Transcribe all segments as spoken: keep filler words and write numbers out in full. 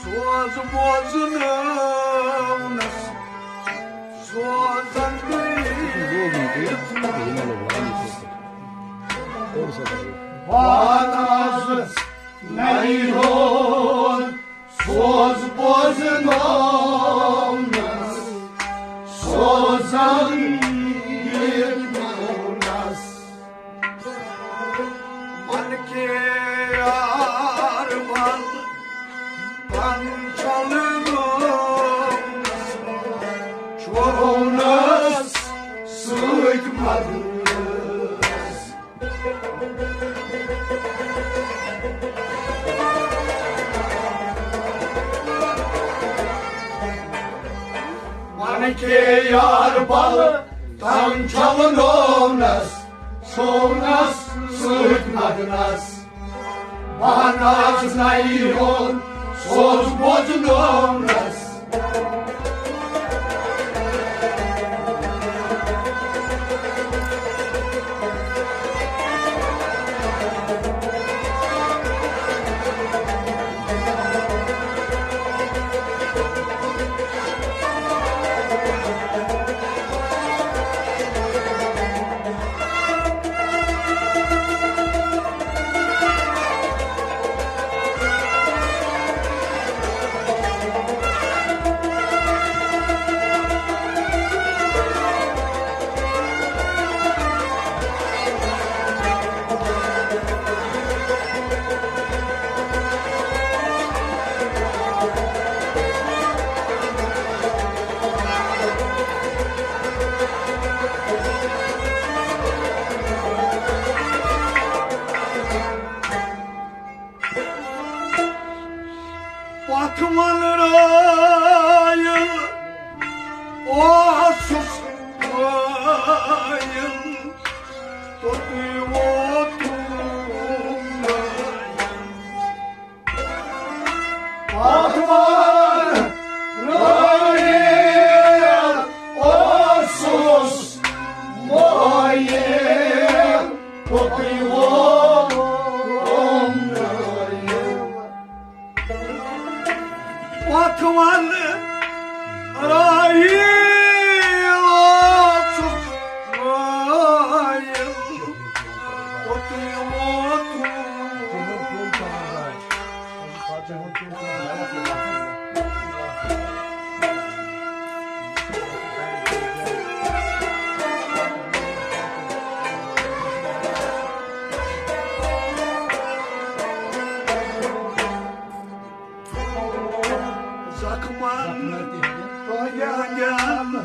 سوز بوزنٲونس، سوزن واناز نئی ہون، سوز بوزنٲونس، سوزن یتمونس۔ من کے یار بل تن چلنس، چھوڑنس سۭتۍ مدنس۔ من کے یار بل تن چلنس، سونس سۭتۍ مدنس۔ بہناز نئی ہون، سوز بوزنٲونس۔ پتھ ول رٲیِل اوسُس وٲیِل، توٚتُے ووتُم نٲیِل۔ پتھ ول رٲیِل اوسُس وٲیِل، توٚتُے ووتُم نٲیِل۔ پتھ ول رٲیِل اوسُس وٲیِل، توٚتُے ووتُم۔ زخمن پنجن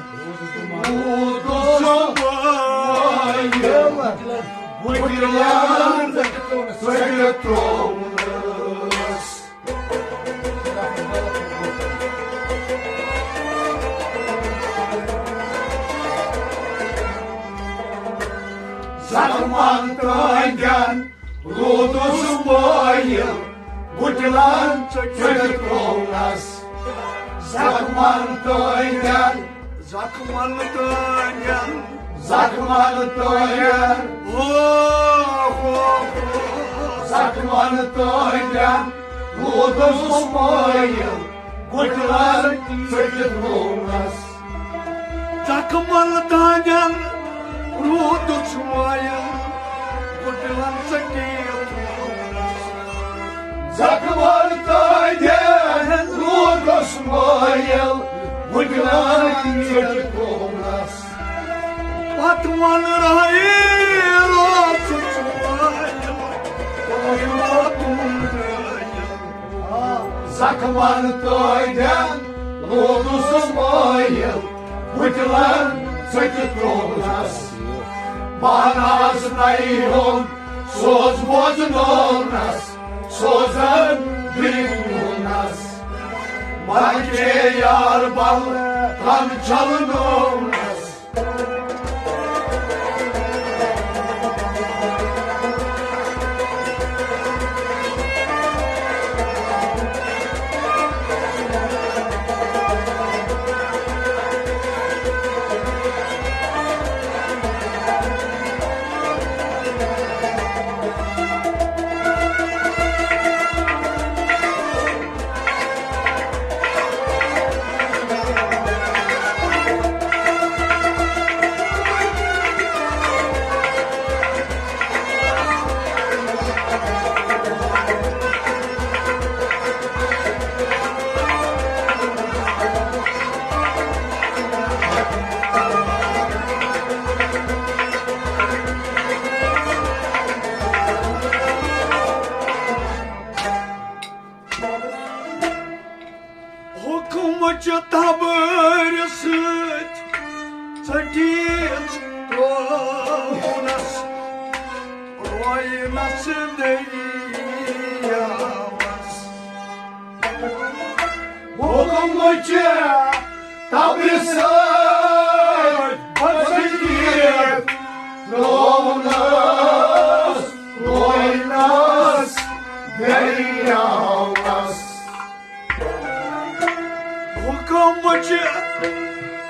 روٗدُس وٲیِل، بُجران ژٔٹِتھ ترٛوونس۔ زخمن تہنٛدٮ۪ن روٗدُس وٲیِل، بُجران ژٔٹِتھ ترٛوونس۔ زخمن تہنٛدٮ۪ن، زخمن تہنٛدٮ۪ن، زخمن تہنٛدٮ۪ن، ہو، ہو، ہو۔ زخمن تہنٛدٮ۪ن روٗدُس وٲیِل، بُجران ژٔٹِتھ ترٛوونس۔ زخمن تہنٛدٮ۪ن روٗدُس وٲیِل، بُجران ژٔٹِتھ ترٛوونس۔ زخمن تہنٛدٮ۪ن روٗدُس وٲیِل، بُجران ژٔٹِتھ ترٛوونس۔ پتھ ول رٲیِل اوسُس وٲیِل، توٚتُے ووتُم نٲیِل۔ زخمن تہنٛدٮ۪ن روٗدُس وٲیِل، بُجران ژٔٹِتھ ترٛوونس۔ بہناز نئی ہون، سوز بوزنٲونس، سوزن دِلہِ نیونس۔ من کے یار بل تن چلنٲونس۔ کُمچہِ تبٕرِ سۭتۍ ژٔٹِتھ ترٛوونس، روینس دٔریاوس۔ حُکمٕچہِ تبرِ سۭتۍ بچِتھ ترٛوونس، روینس دٔریاوس۔ حُکمٕچہِ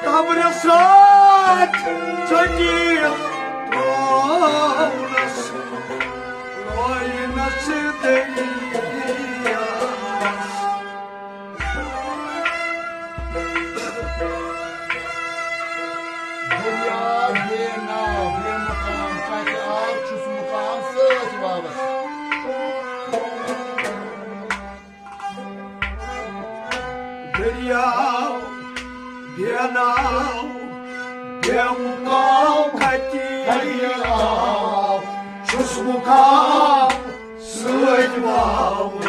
تبرِ سۭتۍ ژٔٹِتھ ترٛوونس، روینس دٔریاوس۔ دریا بے ناو، بے مقام، کتہِ آو، چھُس مقام سۭتۍ واوس۔ دریا بے ناو، بے مقام کتہِ آو، چھُس مقام سۭتۍ واوس۔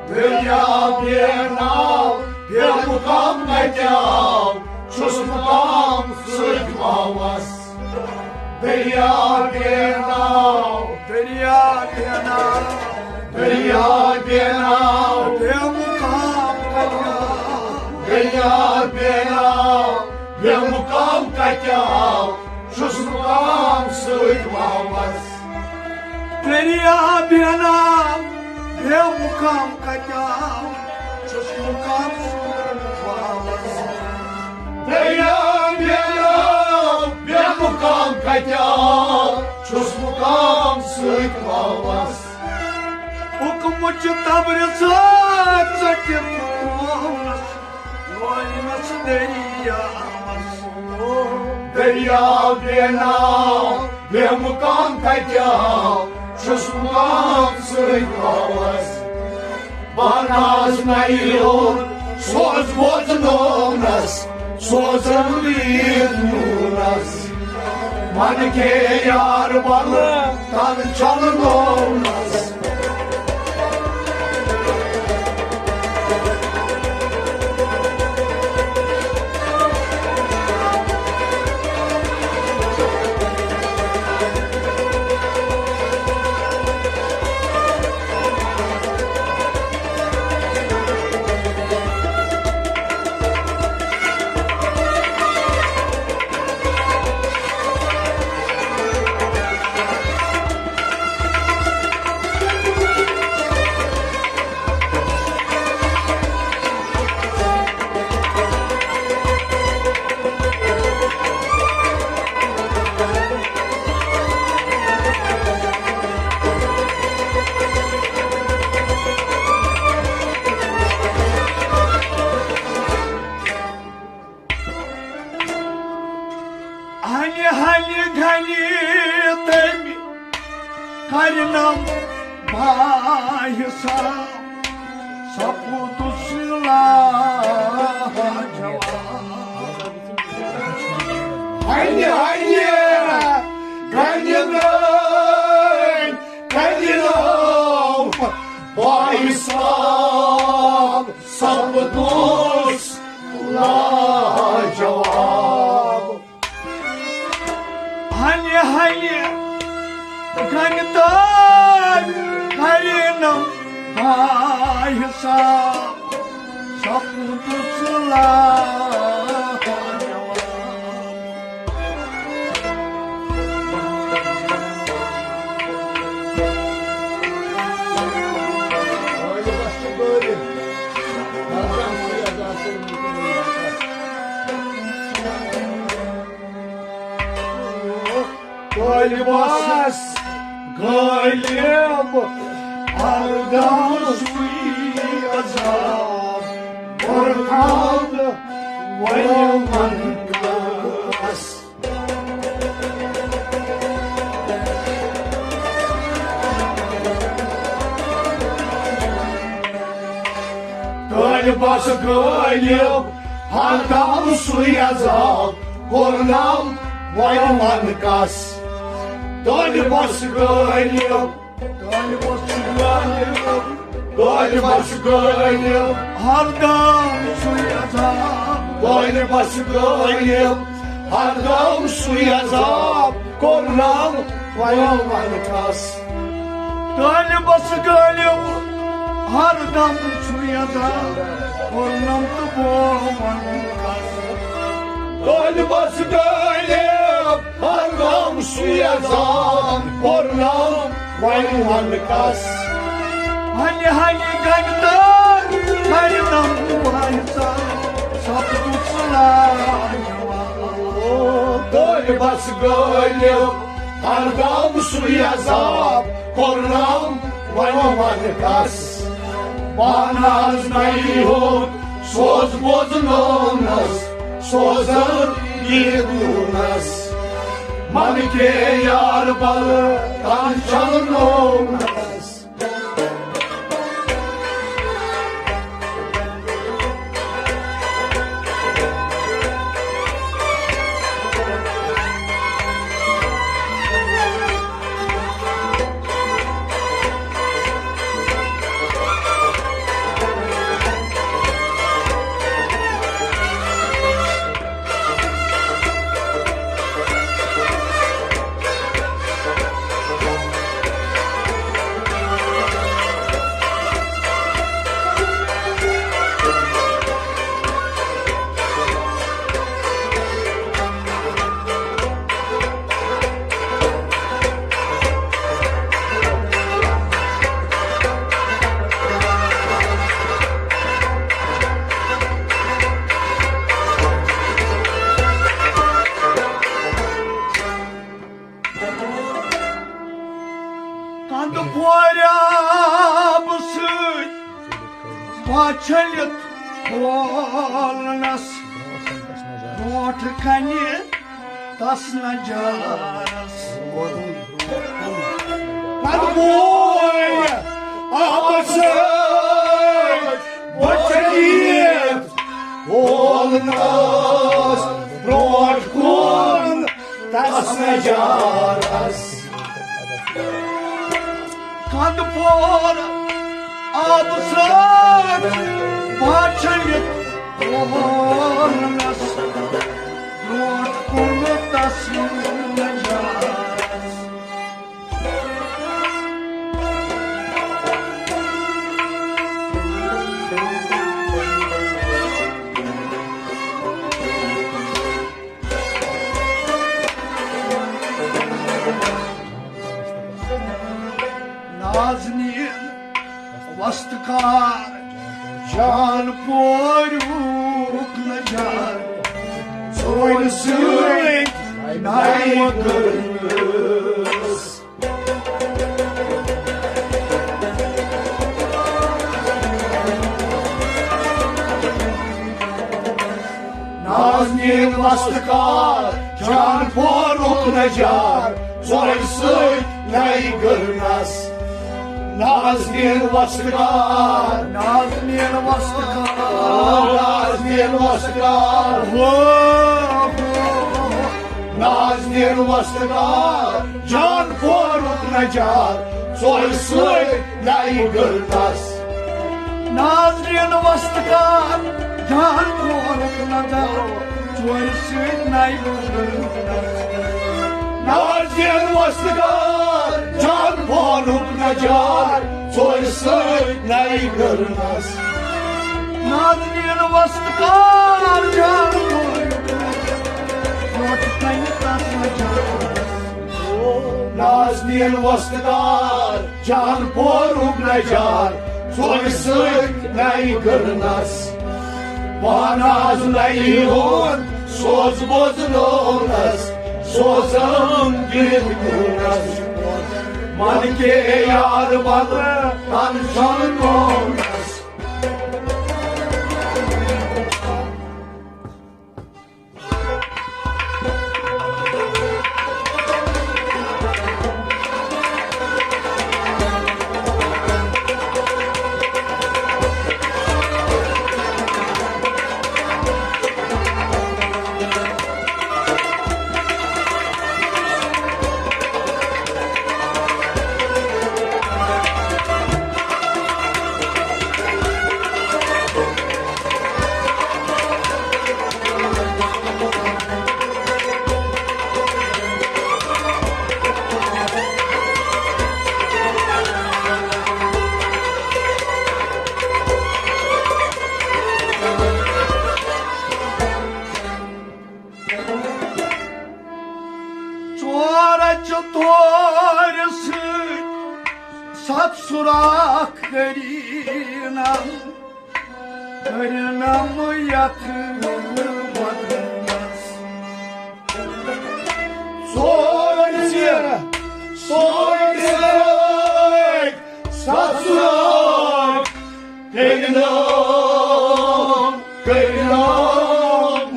دریا بے ناو، بے مقام کتہِ آو، چھُس مقام سۭتۍ واوس۔ دریا بے ناو، دریا بے ناو، دریا بے ناو، بے مقام کتہِ آو۔ دریا بے ناو، بے مقام کتہِ آو، چھُس مقام سۭتۍ واوس۔ دریا بے ناو، بے مقام کتہِ آو، چھُس مقام سۭتۍ واوس۔ دریا بے ناو، بے مقام کتہِ آو، چھُس مقام سۭتۍ واوس۔ حُکمٕچہِ تبرِ سۭتۍ ژٔٹِتھ ترٛوونس، روینس دٔریاوس۔ دریا بے ناو، بے مقام کتہِ آو، چھُس مقام سۭتۍ واوس۔ بہٕ ناز نَیہِ لوٚر سوز بوزنوونس، سوزن لیٖد نیوٗنس۔ من کے یار بل تن چلنوونس۔ ہنہِ ہنہِ گنہِ تٔمۍ کرنم باحساب، سپُدُس لاجواب۔ ہنہِ ہنہِ گنہِ تٔمۍ کرنم باحساب، سپُدُس لاجواب۔ ہنہِ ہنہِ گنہِ تٔمۍ کرنم باحساب، سپُدُس لاجواب۔ غٲلبس غٲلب، ہر دم سُے عذاب، برکھان ویمن کس۔ غٲلبس غٲلب، ہر دم سُے عذاب، کوٚرنم وۄنۍ وَن کَس؟ طٲلبَس غٲلِب، طٲلبَس چھُ غٲلِب، طٲلبَس چھُ غٲلِب۔ ہردم سُے عذاب۔ طٲلبَس چھُ غٲلِب، ہردم سُے عذاب۔ کوٚرنم وۄنۍ وَن کَس؟ طٲلبَس غٲلِب، ہردم سُے عذاب۔ کوٚرنم تہٕ بہٕ وَن کَس؟ طٲلبَس غٲلِب، ہردم سُے عذاب۔ کوٚرنم وۄنۍ وَن کَس؟ ہنہِ ہنہِ گنڈ تہٕ کھرنم وَن ژٕ، سپدُس لاجواب۔ طٲلبَس غٲلِب، ہردم سُے عذاب۔ کوٚرنم وۄنۍ وَن کَس؟ بہٕ نہ حظ نَیہِ ہوٚت سوز بوزنوونَس، سوزن یہِ دوٗنَس۔ من کے یار بل تن چلنوونَس۔ کندٕ پورِ آبہٕ سۭتۍ ما چھٔلِتھ کھولنس برونٛٹھ کنہِ تس نجارس۔ کندٕ پورِ آبہٕ سۭتۍ ما چھٔلِتھ کھولنس برونٛٹھ کُن تس نجارس۔ کندٕ پورِ آبہٕ سۭتۍ ما چھٔلِتھ کھولنس برونٛٹھ کُن تس نجارس۔ نازنیٖن وستہٕ کار جان پوریُک نجار، ژورِ سۭتۍ نَیہِ گٔرنَس۔ نازنیٖن وستہٕ کار جان پوریُک نجار، ژورِ سۭتۍ نَیہِ گٔرنَس۔ نازنیٖن وستہٕ کار، نازنیٖن وستہٕ کار، نازنیٖن وستہٕ کار۔ ہو، ہو، ہو۔ نازنیٖن وستہٕ کار جان پوریُک نجار، ژورِ سۭتۍ نَیہِ گٔرنَس۔ نازنیٖن وستہٕ کار جان پوریُک نجار، ژورِ سۭتۍ نَیہِ گٔرنَس۔ نازنیٖن وستہٕ کار جان پوریُک نجار، ژورِ سۭتۍ نَیہِ گٔرنَس۔ نازنیٖن وستہٕ کار جان پوریُک نجار، برونٛٹھ کنہِ تس نجار۔ نازنیٖن وستہٕ کار جان پوریُک نجار، ژورِ سۭتۍ نَیہِ گٔرنَس۔ پانہٕ از نَیہِ ہُنٛد سوز بوزنوونَس، سوزن گِرِتھ کوٗنَس۔ من کے یار بل تن چلنوونَس۔ چھِ تورِ سۭتۍ ستھ سوراخ کٔرِنم، کٔرِنم یتھ بدنس۔ ژورِ سۭتۍ، ژورِ سۭتۍ ستھ سوراخ کٔرِنم، کٔرِنم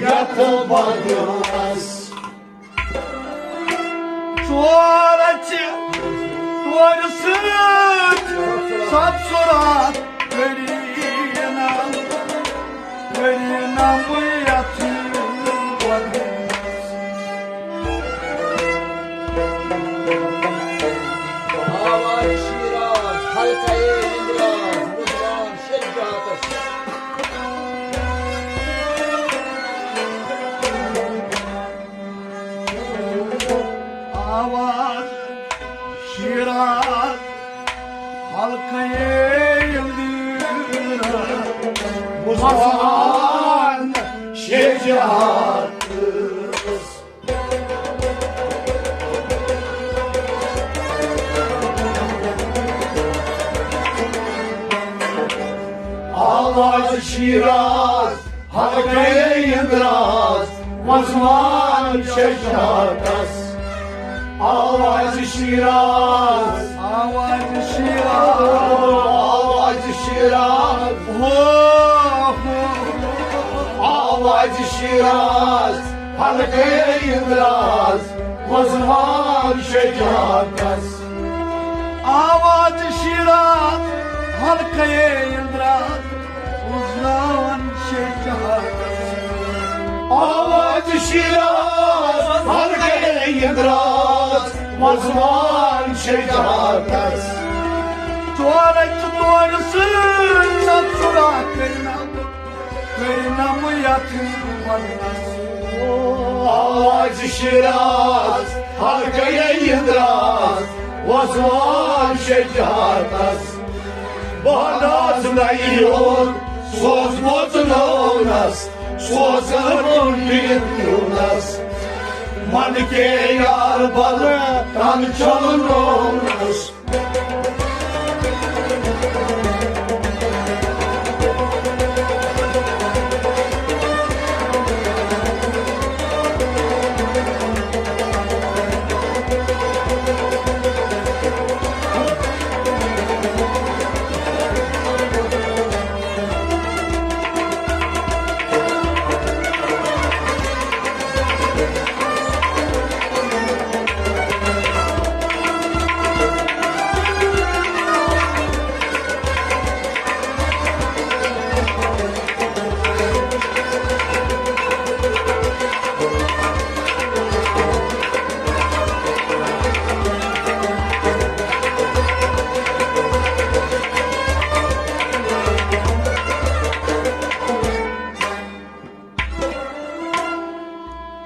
یتھ بدنس۔ ژورَے چھِ تورِ سۭتۍ ستھ سوراخ کٔرِنم، کٔرِنم یتھ بدنس۔ آواز شیراز، حلقہ اندراز، رضوان شیخ جہاتس۔ آواز شیراز، حلقہ اندراز، رضوان شیخ جہاتس۔ آواز شیراز، حلقہ اندراز، وزوان شجاعتس۔ آواز شیراز، آواز شیراز، آواز شیراز، ہو، ہو۔ آواز شیراز، حلقہ اندراز، وزوان شجاعتس۔ آواز شیراز، حلقہ اندراز، وزوان شجاعتس۔ آواز شیراز، حلقہ اندراز، وزوان شجاعتس۔ ژورے چھِ تورِ سۭتۍ ستھ سوراخ کٔرِنم، کٔرِنم یتھ بدنس۔ آواز شیراز، حلقہ اندراز، وزوان شجاعتس۔ بہٕ ناز نَیہِ یوت سوزمُت نونس، سوزن پیٖر یونس۔ من کے یار بل تن چل نونس۔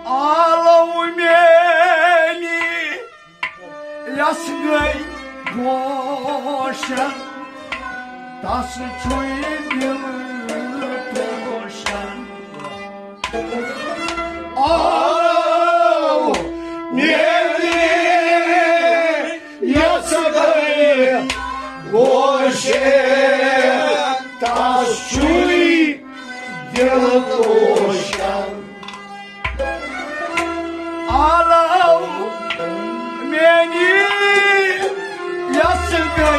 آلو میٛانہِ یَس گٔے گوشن، تَس چھُے دِل روشن۔ آو میٛانہِ یَس گٔے گوشن، تَس چھُے دِل روشن۔ آلو میٛانہِ یَس گٔے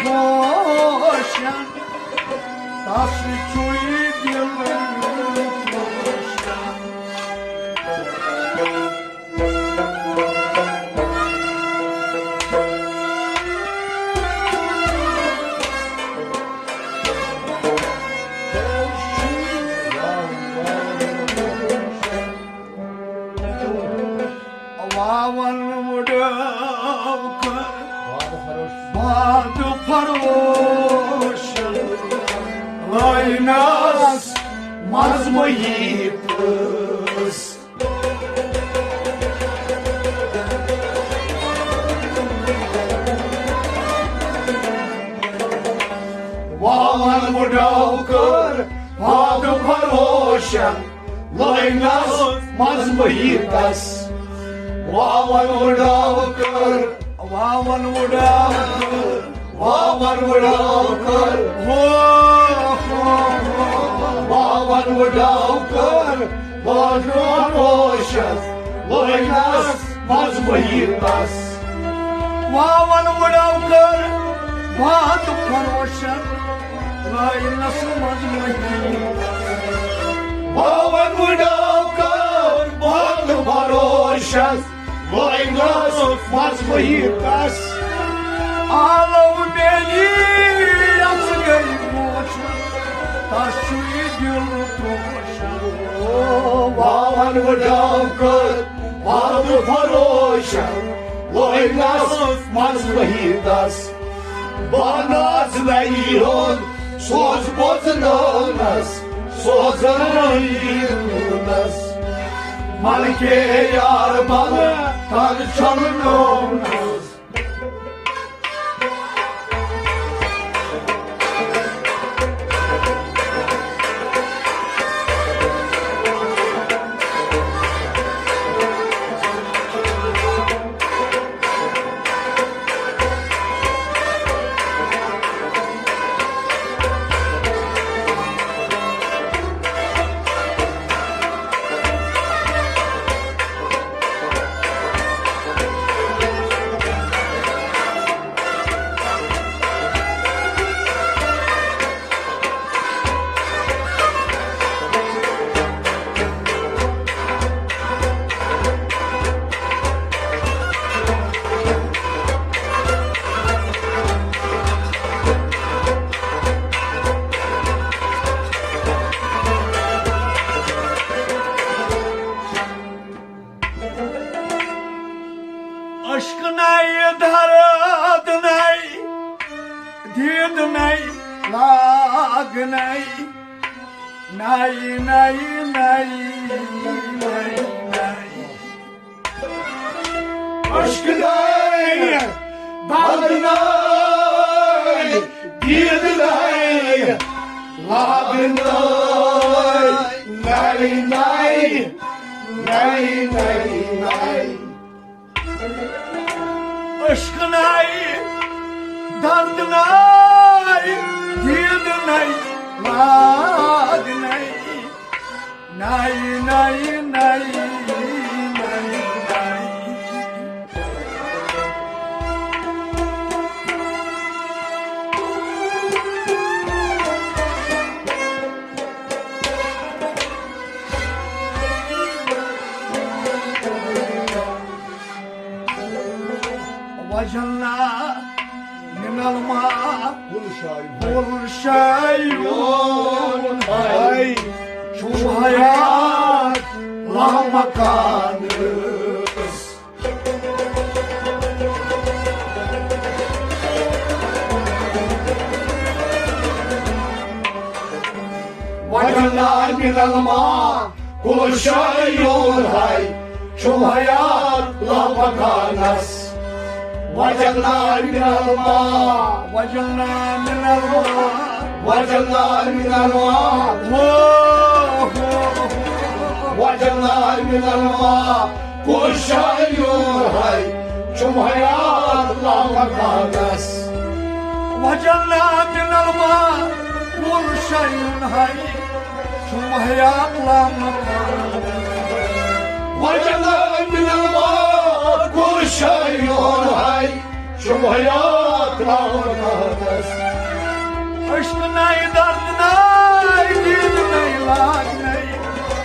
گوشن، تَس چھُے دِل روشن۔ واون وُڈو کر باد فروش، لٲینس منٛز مٔہی پٲس۔ واون وُڈو کر باد فروشن، لٲینس منٛز مٔہی پٲس۔ واون وٕڈاو کٔر، واون وٕڈاو کٔر، واون وٕڈاو کٔر۔ ہو، ہو، ہو۔ واون وٕڈاو کٔر، بادرُن روشن لٲگنس منٛز وحیٖدس۔ واون وٕڈاو کٔر، بادرُن روشن لٲگنس منٛز وحیٖدس۔ واون وٕڈاو کٔر، بادرُن روشن لٲگنس منٛز وحیٖدس۔ آلو میٲنی یژھ گٔے موچ، تس چھُ یہِ دِل تروش۔ واون وٕڈاو کٔر، بادرُن روشن لٲگنس منٛز وحیٖدس۔ بہٕ ناز نَیہِ ہُنٛد سوز بوزنٲونس، سوزن ییٖنس۔ ملکے یار بل تن چھلنٲونس۔ عشق نَیہِ، درد نَیہِ، دید نَیہِ، لاگ نَیہِ، نَیہِ، نَیہِ، نَیہِ، نَیہِ، نَیہِ۔ عشق نَیہِ، درد نَیہِ، دید نَیہِ، لاگ نَیہِ، نَیہِ، نَیہِ، نَیہِ، نَیہِ، نَیہِ۔ عشق نَیہِ، درد نَیہِ، دید نَیہِ، لاگ نَیہِ، نَیہِ، نَیہِ، نَیہِ، نَیہِ، نَیہِ۔ وجلنا من الماء كل شيء، كل شيء حي، شو حياة لامكان۔ وجلنا من الماء كل شيء حي، شو حياة لامكانس۔ وجلنا من الماء، وجلنا من الماء، وجلنا من الماء، وجلنا من الماء كل شيء حي، شو حياة لامكانس۔ وجلنا من الماء كل شيء حي، شو حياة لامكانس۔ وجلنا من الماء كل شيء حي، شو حياة لامكانس۔ عشق نَیہِ، درد نَیہِ، دید نَیہِ، لاگ نَیہِ،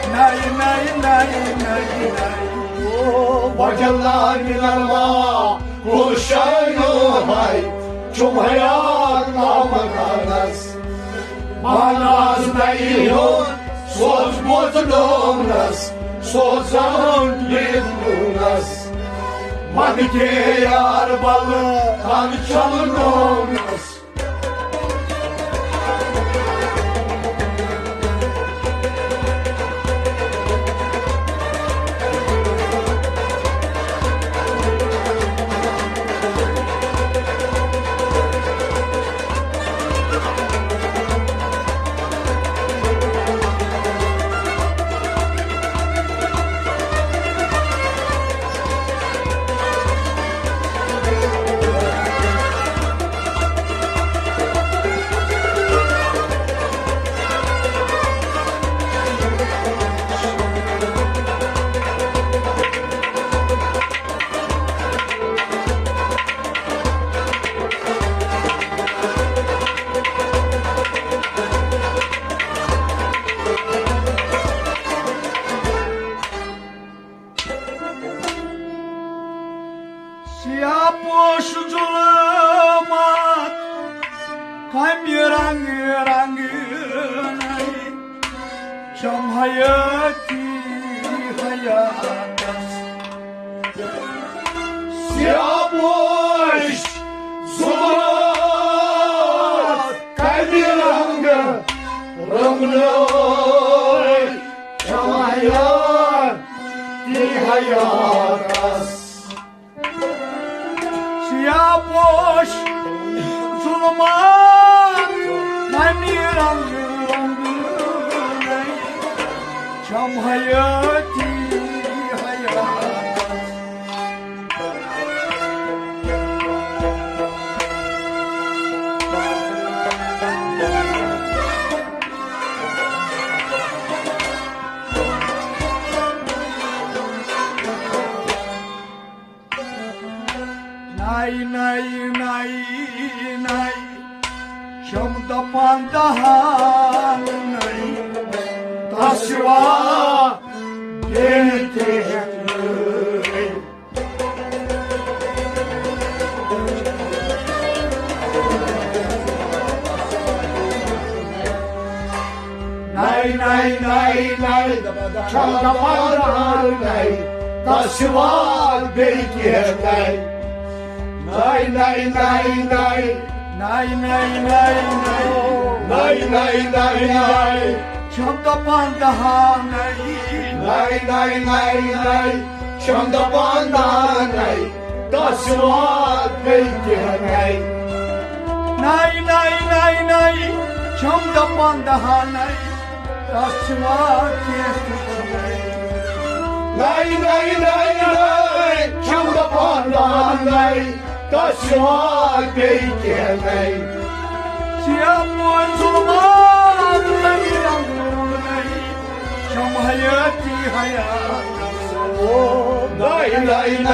نَیہِ، نَیہِ، نَیہِ، نَیہِ، نَیہِ۔ وجلنا من الماء كل شيء حي، شو حياة لامكانس۔ ماناز نَیہِ ہُنٛد سوز بوزنٲونس، سوزن ییٖنس۔ ملکے یار بل تن چھلنٲونس۔ سیاہ پوش ظلمات، کمہِ رنگ رنگ نَے، چھم حیٲتی حیاتس۔ سیاہ پوش ظلمات، کمہِ رنگ رنگ نَے، چھم حیاتی حیاتس۔ سیاہ پوش ظلمات، کمہِ رنگ رنگ نَے، چھم حیٲتی حیاتس۔ نَے، نَے، نَے، نَے، چھم دپان دہان نَے، تس سوا بیٚیہِ کینٛہہ نَے۔ نَے، نَے، نَے، نَے، چھم دپان دہان نَے، تس سوا بیٚیہِ کینٛہہ نَے۔ نَے، نَے، نَے، نَے۔ نَے، نَے، نَے، نَے۔ نَے، نَے، نَے، نَے۔ چھم دپان دہان نَے۔ نَے، نَے، نَے، نَے۔ چھم دپان دہان نَے، تس سوا بیٚیہِ کینٛہہ نَے۔ نَے، نَے، نَے، نَے۔ چھم دپان دہان نَے، تس سوا کینٛہہ نَے۔ نَے، نَے، نَے، نَے، چھم دپان دہان نَے، تس سوا بیٚیہِ کینٛہہ نَے۔ سیاہ پوش ظلمات، کمہِ رنگ نَے، چھم حیٲتی حیاتس۔ نَے، نَے، نَے، نَے،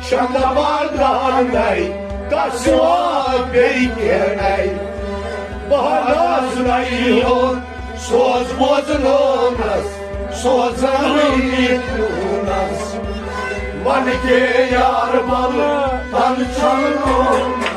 چھم دپان دہان نَے، تس سوا بیٚیہِ کینٛہہ نَے۔ بہٕ ہا ناز نَے یوت سوز بوزنونس، سوزن وٕنی پیوٗنس۔ ون کے یار بل تن چھلنونس۔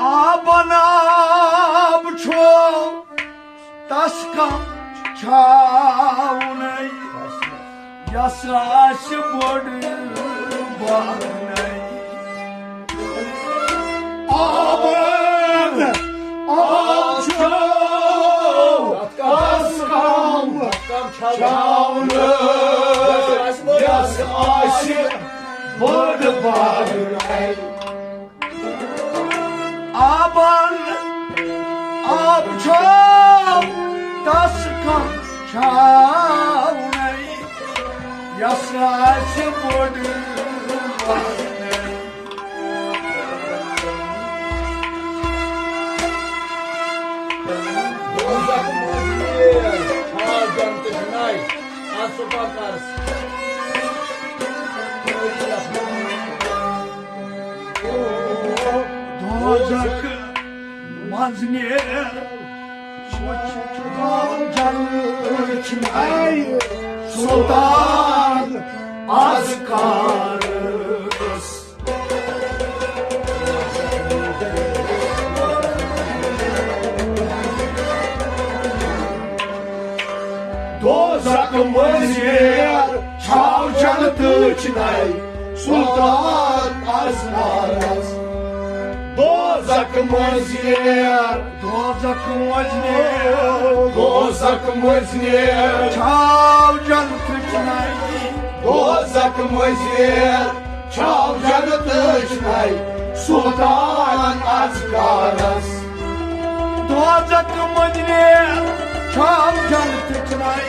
آبن آب چھُ تس کم چھاونَے، یس آسہِ بٔڑ بارنَے۔ آبن آب چھُ تس کم چھاونَے، یس آسہِ بٔڑ بارنَے۔ آبن آب چھُ تس کم چھاونَے، یس آسہِ بٔڑ بارنَے۔ دوزخ منٛز نیر، آ جنتٕچ نَے، آ سپاکارس۔ دوزخ منٛز نیر، وٕچھ جنتٕچ نَے، سلطان از کارس۔ دوزخ منٛز نیر، چھاو جنتٕچ نَے، سلطان از کارس۔ دوزخ دوزخ مٔنٛزۍ نیر۔ دوزخ مٔنٛزۍ نیر۔ دوزخ مٔنٛزۍ نیر۔ چھاو جنتٕچ نَے۔ دوزخ مٔنٛزۍ نیر۔ چھاو جنتٕچ نَے۔ سلطان اذکارس۔ دوزخ مٔنٛزۍ نیر۔ چھاو جنتٕچ نَے۔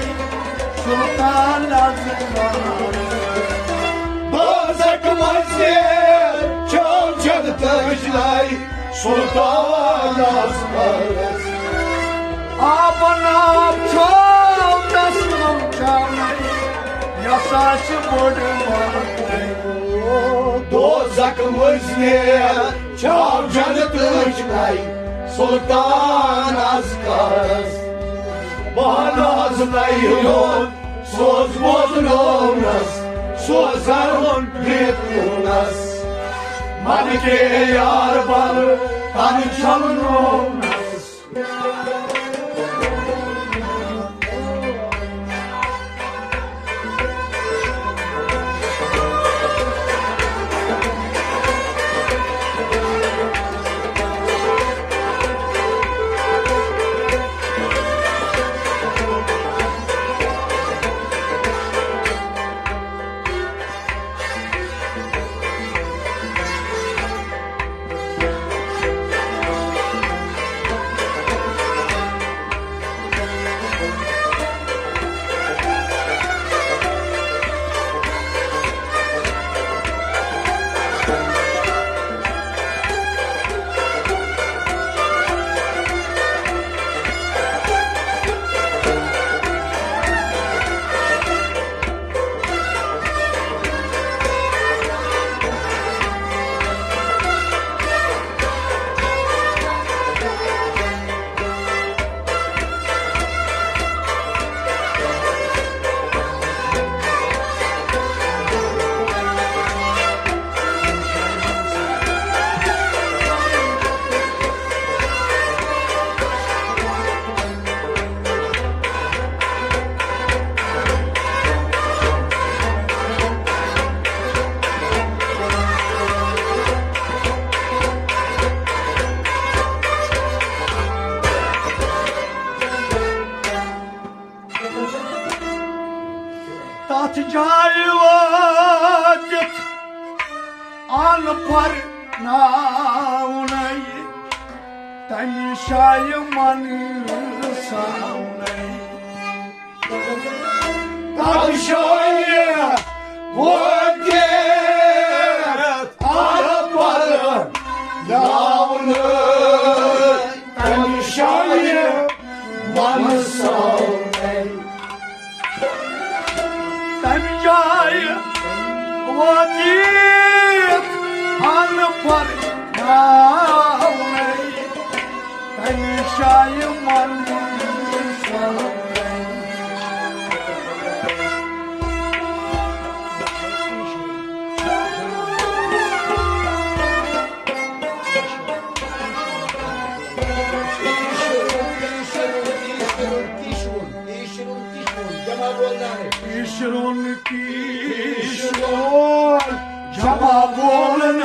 سلطان اذکارس۔ دوزخ مٔنٛزۍ نیر۔ چھاو جنتٕچ نَے۔ سلطان اذکارس۔ آبن آب چھو تسلم چانے، یس آسہِ بٔڑ مانے۔ دوزخ مٔنٛزۍ نیر، چھاو جنتٕچ نَے۔ سلطان اذکارس۔ بہن از نَے یوت سوز بوزنونس، سوز زرون بیتونس۔ ملکے یار بل تن چھلنونس۔ تتھ جایہِ وٲتِتھ ان پرناونَے، تمہِ جایہِ منساونَے۔ تتھ جایہِ وٲتِتھ ان پرناونَے، تمہِ جایہِ منساونَے۔ تمہِ جایہِ وٲتِتھ ان پرناونَے، تمہِ جایہِ منساونَے۔ ایشرُن، ایشرُن، جمع بولناونَے۔ ایشرُن، ایشرُن، جمع بولناونَے۔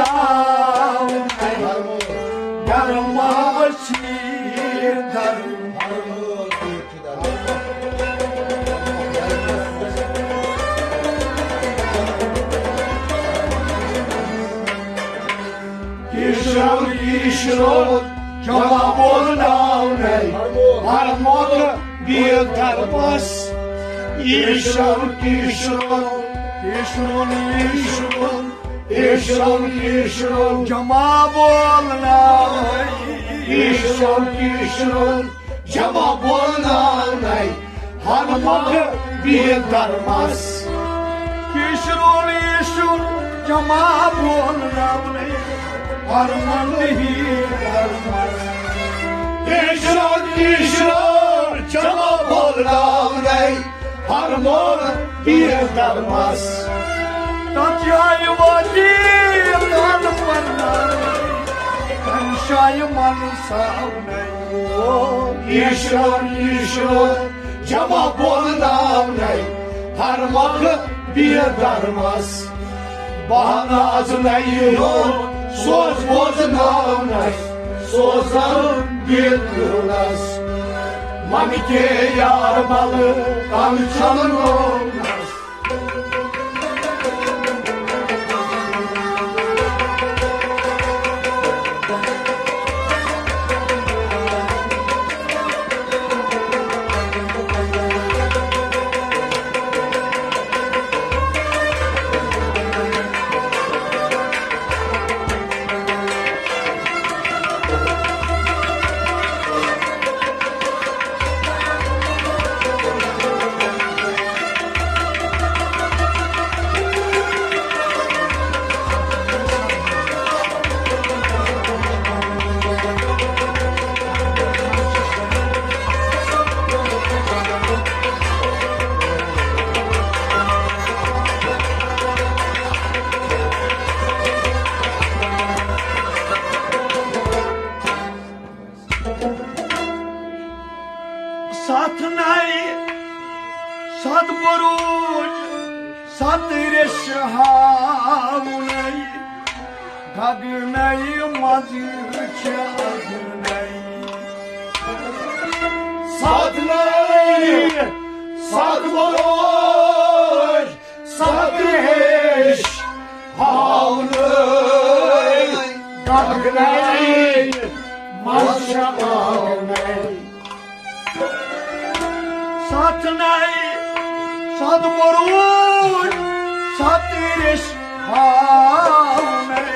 گرما وسیع درم۔ ایشرُن، ایشرُن، جمع بولناونَے، ہر موقع بیت دربس۔ ایشرُن، ایشرُن، ایشرُن، ایشرُن، ایشرُن، ایشرُن، جمع بولناونَے۔ ایشرُن، ایشرُن، جمع بولناونَے، ہر موقع بیت درمس۔ ایشرُن، ایشرُن، جمع بولناونَے، ہر موقع بیت درمس۔ ایشرُن، ایشرُن، جمع بولناونَے، ہر موقع بیت درمس۔ تتھ جایہِ وٲتِتھ ان پرناونَے، تمہِ جایہِ منساونَے۔ ایشرُن، ایشرُن، جمع بولناونَے، ہر موقع بیت درمس۔ بہن از نَے یوت سوز بوزناونَے۔ سوزان بیتونس، من کے یار بل کم چلنونس۔ ستھ نَے، ستھ بروج، ستھ ریش ہاونَے، گگنَے منٛز چھِ اگنَے۔ ستھ نَے، ستھ بروج، ستھ ریش ہاونَے، گگنَے منٛز چھِ اگنَے۔ ستھ نَے، ستھ بروج، ستھ ریش ہاونَے،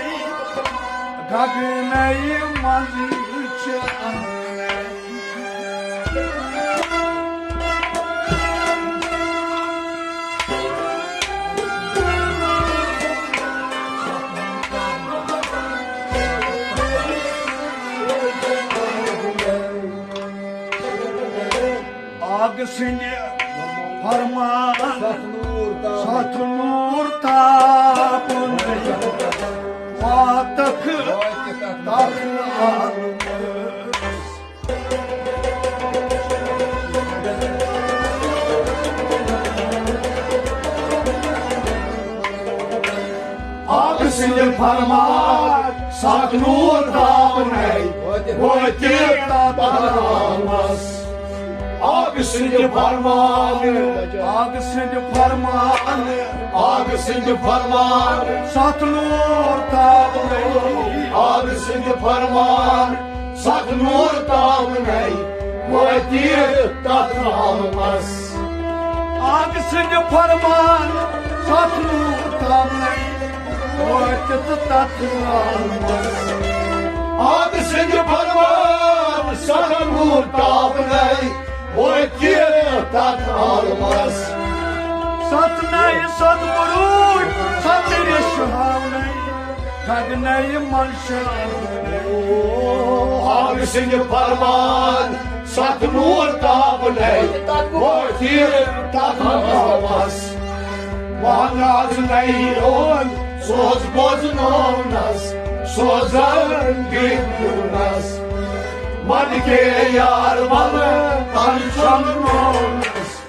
گگنَے منٛز چھِ اگنَے۔ آگ سٕنٛدِ فرمان ستھ نوٗر تاپنَے، واتکھ تتھ عالمس۔ آگ سٕنٛدِ فرمان ستھ نوٗر تاپنَے، وٲتِتھ تتھ عالمس۔ آگ سٕنٛدِ فرمان، آگ سٕنٛدِ فرمان، آگ سٕنٛدِ فرمان ستھ نوٗر تاپنَے، آگ سٕنٛدِ فرمان ستھ نوٗر تاپنَے، وٲتِتھ تتھ عالمس۔ آگ سٕنٛدِ فرمان ستھ نوٗر تاپنَے، وٲتِتھ تتھ عالمس۔ آگ سٕنٛدِ فرمان ستھ نوٗر تاپنَے، وٲتِتھ تتھ عالمس۔ ستھ نَے، ستھ بروج، ستھ ریش ہاونَے، گگنَے منٛز چھِ اگنَے۔ آگ سٕنٛدِ فرمان ستھ نوٗر تاپنَے، وٲتِتھ تتھ عالمس۔ وَن آز نَے یون سوز بوزنونس، سوزان بیتونس، من کے یار بل کم چلنونس۔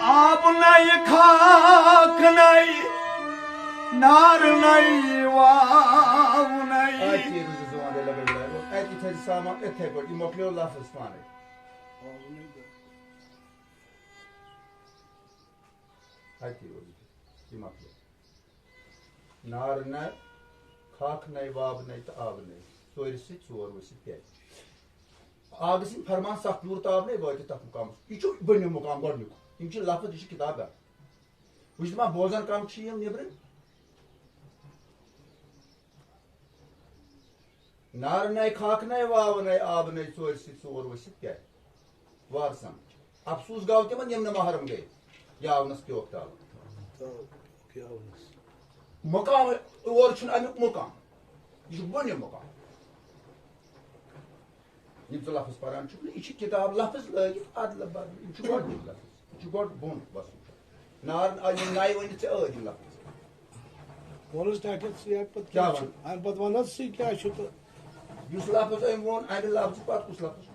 آب نَے، خاک نَے، نار نَے، واو نَے۔ اَتی روٗزِو زُوان دۄہ لَگٲوِتھ لَگٲوِتھ۔ اَتی تھٲیِو سامان یِتھَے پٲٹھۍ، یہِ مۄکلیو لفظ پانَے۔ اَتی روٗزِو، یہِ مۄکلیو۔ نار نَے، خاک نَے، واب نَے تہٕ آب نَے۔ ژورِ سۭتۍ ژور ؤسِتھ پیٚیہِ۔ آ، گژھِ یِم فرمان سخت دوٗر تام نے وٲتِتھ تَتھ مُقامَس۔ یہِ چھُ بٔنِم مُقام گۄڈٕنیُک۔ یِم چھِ لفظ، یہِ چھِ کِتاب گَر۔ وٕچھ دَپان بوزان کَم چھِ یِم نیٚبرٕ۔ نارٕ نَے، خاکہٕ نَے، واوٕ نَے، آبہٕ نَے، ژورِ سۭتۍ ژور ؤسِتھ پیٚیہِ۔ وار سمجھ۔ افسوس گوٚو تِمن، یِم نہٕ محرم گٔے۔ یاونس پیوکھ تاو۔ تاو، یاونس۔ مقام، اور چھُنہٕ امیُک مقام۔ یہِ چھُ بۄنہِ مقام۔ یِم ژٕ لفظ پران چھُکھ نہٕ، یہِ چھِ کتاب لفظ لٲگِتھ ادلہٕ بدلہٕ۔ یِم چھِ گۄڈٕنِکۍ لفظ۔ یہِ چھُ گۄڈٕ بۄن وَسُن۔ نار، آ، یِم نَیہِ ؤنِتھ ژےٚ ٲدۍ یِم لفظ۔ وَن حظ، تۄہہِ کیٛاہ ژٕ یَتھ پَتہٕ کیٛاہ کیٛاہ چھُ؟ وَن؟ اَمہِ پَتہٕ وَن حظ ژٕ کیٛاہ چھُ تہٕ۔ یُس لفظ أمۍ ووٚن، اَمہِ لفظہٕ پَتہٕ کُس لفظ؟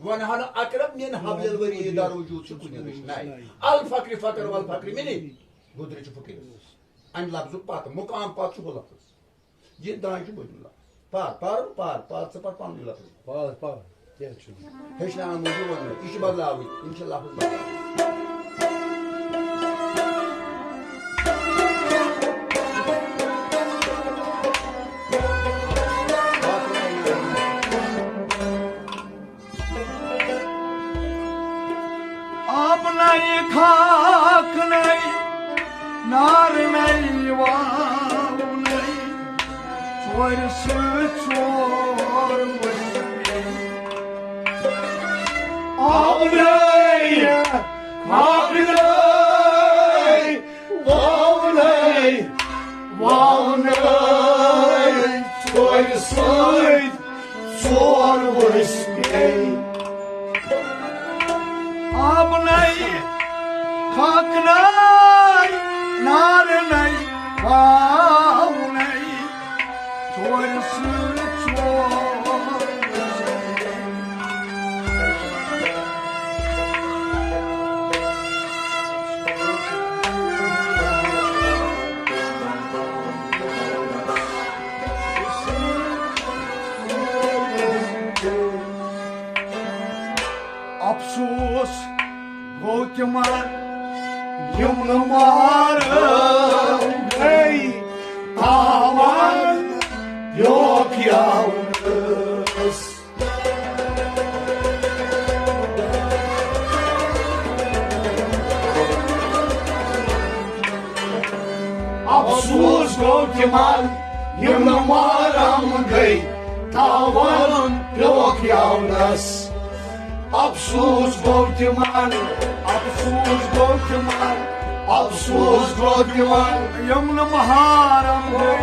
وَنہَ نہٕ اقرب من حبل الورید، در وجود چھُ کُنہِ رٕژ نَے۔ الفقر فقر والفقر منی، گوٚدرِ چھُ فقیٖرَس۔ اَمہِ لفظُک پَتہٕ، مُقام پَتہٕ چھُ ہُہ لفظ۔ یہِ دانہِ چھُ بٔنِم لفظ۔ پَر، پَر، پَر، پَر، ژٕ پَر پَنُن لفظ۔ پَر، پَر۔ کینٛہہ چھُنہٕ۔ ہیٚچھناونہٕ موٗجوٗب وَنہٕ مےٚ، یہِ چھِ بدلاوٕنۍ، یِم چھِ لفظ بدلاوٕنۍ۔ آب نَے، خاک نَے، نار نَے، واو نَے، ژورِ سۭتۍ ژور ؤسۍ۔ آب نَے، خاک نَے، واو نَے، واو نَے، ژورِ سۭتۍ ژور ؤسۍ پیٚیہِ۔ آب نَے، خاک نَے، نار نَے، واو نَے، ژورِ سۭتۍ ژور۔ افسوس گوٚو تِمن، یِم نہٕ محرم گٔے، تاوان پیوٚک یاونس۔ افسوس گوٚو تِمن، یِم نہٕ محرم گٔے، تاوان پیوٚک یاونس۔ افسوس گوٚو تِمن، افسوس گوٚو تِمن، افسوس گوٚو تِمن، یِم نہٕ محرم گٔے۔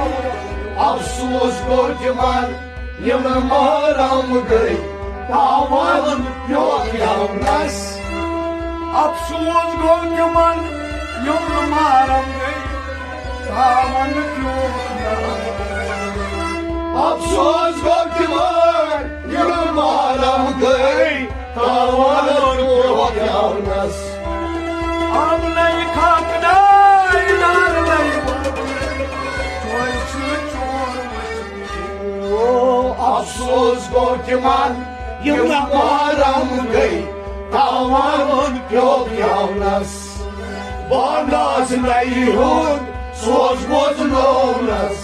افسوس گوٚو تِمن، یِم نہٕ محرم گٔے، تاوان پیوٚک یاونس۔ افسوس گوٚو تِمن، یِم نہٕ محرم گٔے، تاوان پیوٚک یاونس۔ افسوس گوٚو تِمن، یِم نہٕ محرم گٔے، تاوان پیوٚک یاونس۔ آب نَے، خاک نَے، نار نَے، ژورِ سۭتۍ ژور ؤسۍ۔ او، افسوس گوٚو تِمن، یِم نہٕ محرم گٔے، تاوان پیوٚک یاونس۔ بانداز نَے ہُنٛد سوز ووز نوونس،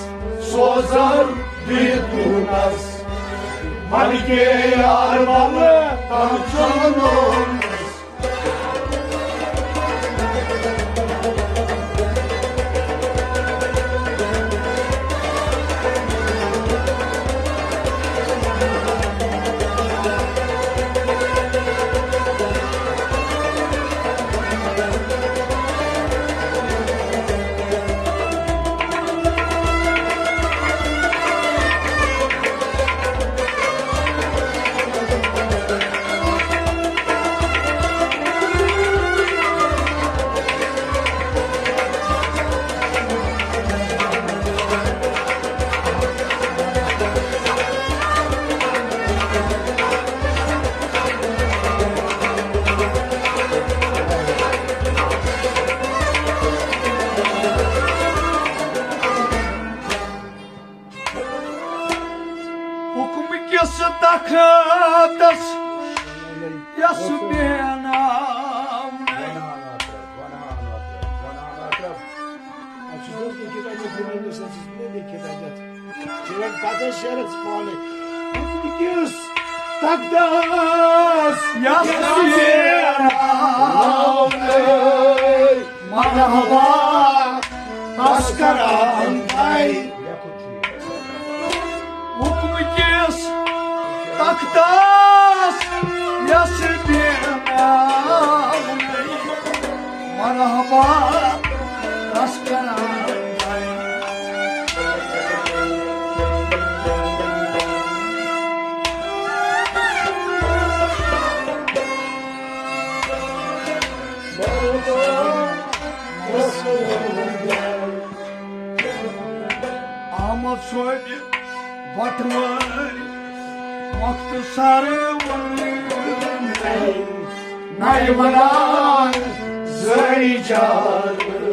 سوزن دِتھ دوٗنس۔ من کے یار بل تن چلنوونس۔ حُکمہٕ کِس تختس یَس بیٚہناونَے۔ اَتھ چھُ دوٚپمُت، لیکھِتھ اَتہِ، لیکھِتھ اَتہِ۔ ژٕ وَن پَتہٕ شعرَس پانَے۔ اقدس یس مرحبا تس کران حکم کس تختس یس بیمار مرحبا تس کران احمد صٲبِ بٹوٲرۍ مۄختصر ووٚن نَے وَنان زٲری جان۔